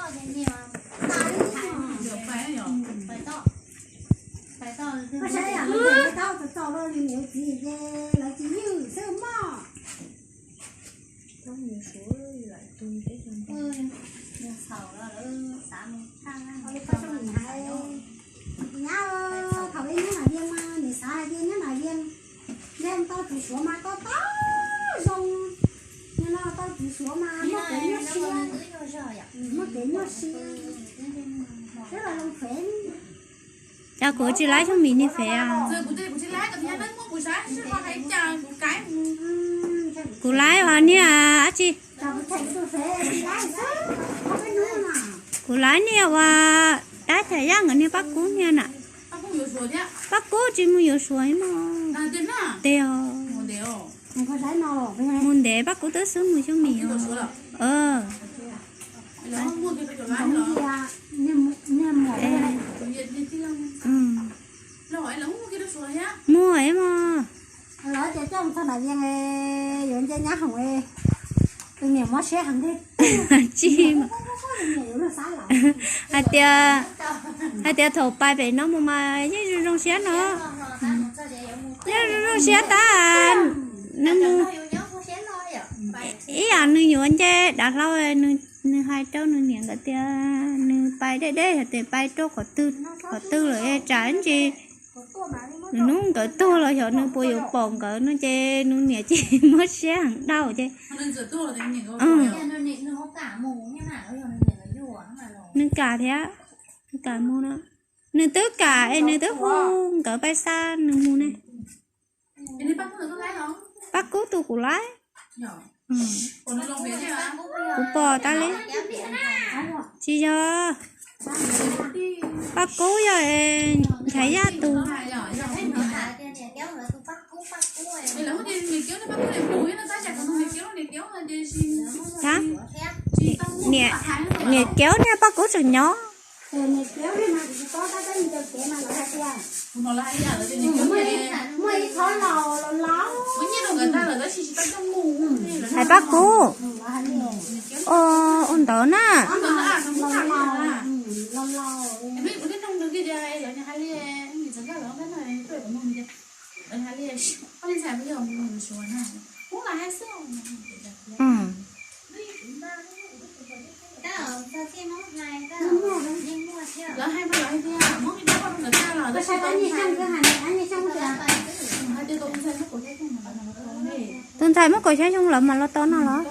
Koj saib yam li tau txom txom los niam txiv ces lawv tsis ywj xwb mog. Nyab, thaum ib nyob Nam Vias mas nim xav hais tias nyob Nam Vias nrog tau tus Suav mas tau tau zoo, nyob no tau tus Suav mas muaj kev nyuaj siab, muaj kev nyuaj siab, twb los zoo fev. Cas kuv tsis laib Xyooj Mim niag fev a? Kuv laib ua niag dab tsi? Kuv laib niag ua dab Chais Yaj nkawd niag Paj Kub niag na. Paj Kub tsis mus yuav Suav no. Tes os. Mus ntev Paj Kub twb xub mus Xyooj Mim os. Mus ib mos. Lawv tias coj mus txog Nam Vias yuav nce nyab hoom, tus niam mob siab heev li. Tsis, hais tias, hais tias thaum pais pem no mus mas yeej zoo zoo siab no. Yeej zoo zoo siab tab, nws mus ib yam nws yuav nce dav hlau, nws hais rau nws niam nkawd tias nws pais deb deb, yog tias pais rau qhov twg lawm tsam ntsis nws hnub nkawd tuag los xyov nws puas yuav pom nkawd no ces nws niam ces mob siab heev dhau ces nws kam thiab, nws kam mus no. Nws twb kam es nws twb hu nkawd pais xa nws mus ne. Paj Kub tus kuv laib. Kuv pom tas li. Tsis yog, Paj Kub yog Chais Yaj tus. Niam Keub niag Paj Kub tseem nyob. Hais Paj Kub. Ua ntawd na. Tus ntxhais muab kaum xya xyoo lawm mas los tau no los?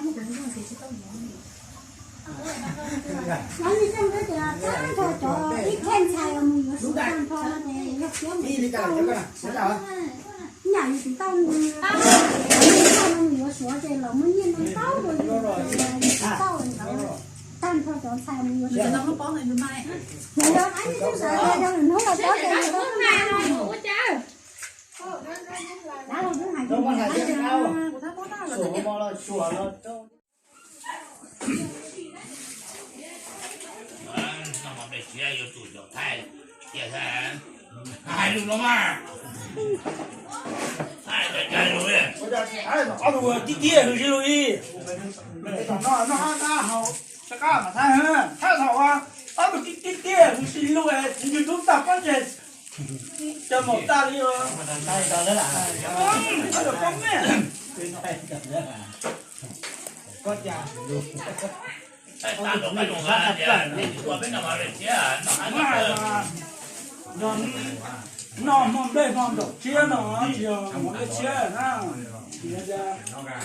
Hais lus no mas, hais lus, ob tug tib tiag huv si lus li. Noj qab hau, sab qab mas thaij, thaij thaum ob tug tib tiag huv si lus, YouTube tag pob ntseg, cov maum tag li os. Noj hmo nplej hmo ntaum tshiab no tsis yog hmo nplej tshiab na. Tias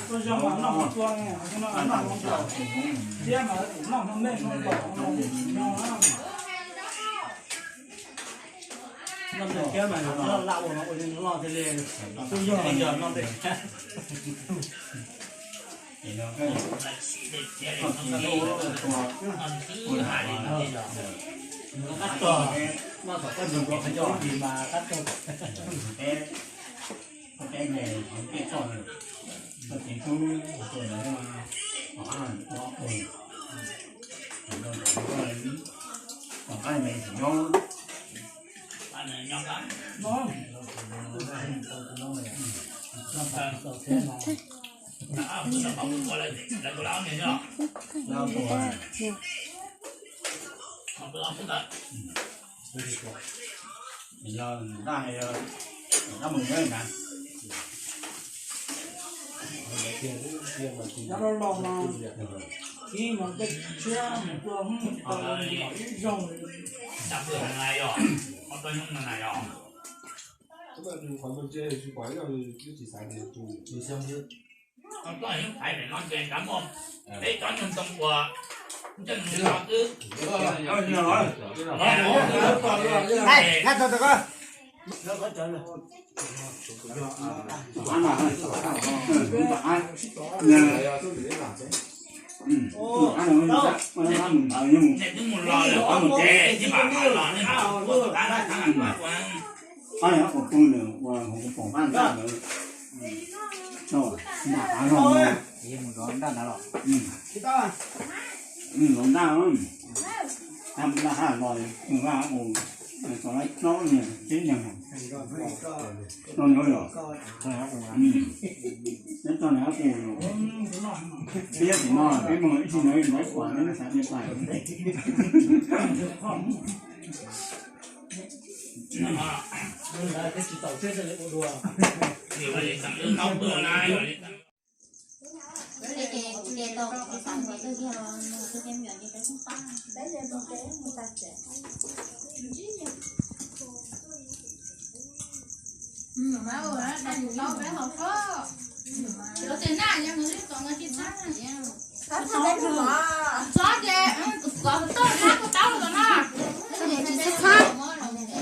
tuaj zog mas noj hmo nplej, noj hmo ntaum tshiab mas noj hmo nplej hmo ntaum no. Noj nplej tshiab mas laj ua no ua li no loj thiaj li, twb yog noj nplej tshiab. Qab tog, noj tom qab ntug dua qhov coj mas qab tog.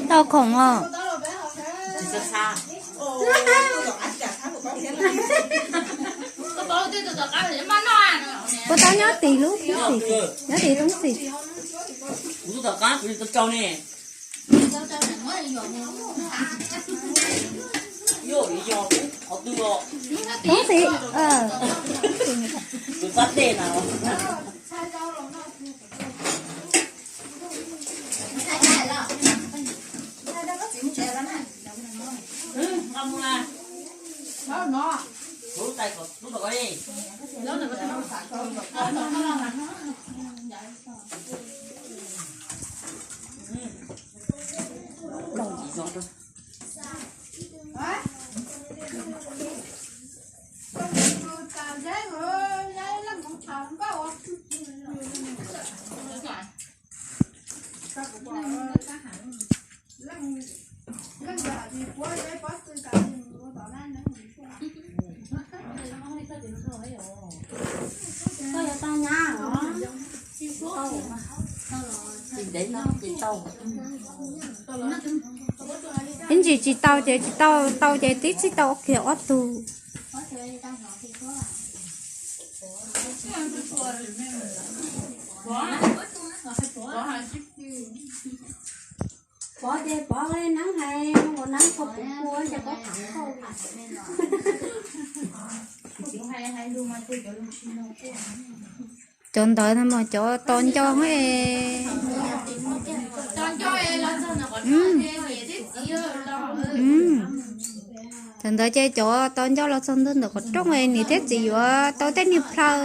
Tau khoom os. Kuv tau nyob tim lub tub xim, nyob tim tub xim. Tub xim, Ib ntsis tsis tau ces tsis tau, tau ces twb tsis tau kiag ob tug. Pov ces pov neeb hais ua neeb kho puv kua ces pov tham koj. Cov ntawd no mas cov tos nco, cov ntawd ces cov tos nco los txog ntua ntawm qhov rooj, niam thiab txiv yuav tau tej niag plhaw.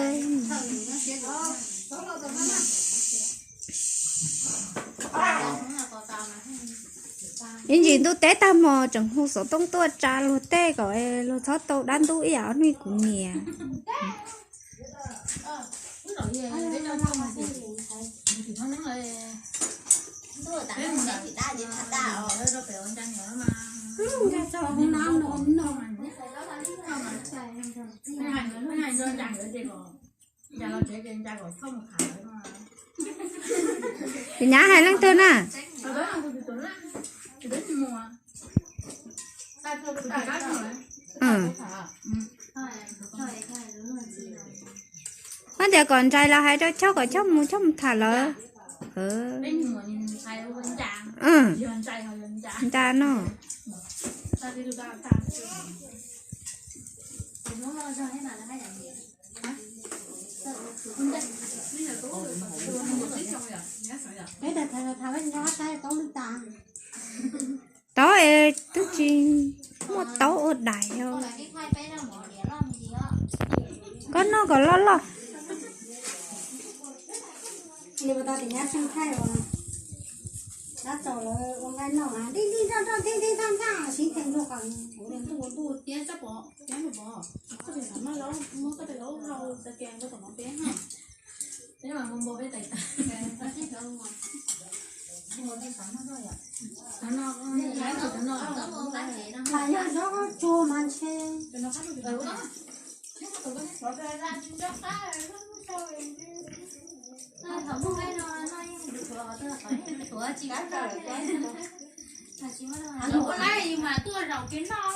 Ib ntsis ntuj teb tag hmo tseem hu xov tooj tuaj tsa luag tej kom luag txhob tau dab ntub ib yam ob hnub kuv niam. Tus nyab hais leej twg na? Koj tias kom Ntsais los hais rau Chauj kom Chauj mus, Chauj mus tham lawv. Ntsais no. Taub es twb tsis muaj taub ua dais os. Koj noj kom loj loj. Tab tom lawv ua nqaij noj mas nti nti nroj nroj nti nti nroj nroj siv ntees rau qhov kuv ntuj ntuj tiab tsob pom tiab ntuj pom. Koj tus no muab koj tus laub hau tas kiag nkaus tom mov peb ha. Peb mas mus npau peb tais tas. Mas yog zob tsuag mas ntshe. Ua lawm mas tuaj zaum kev noj.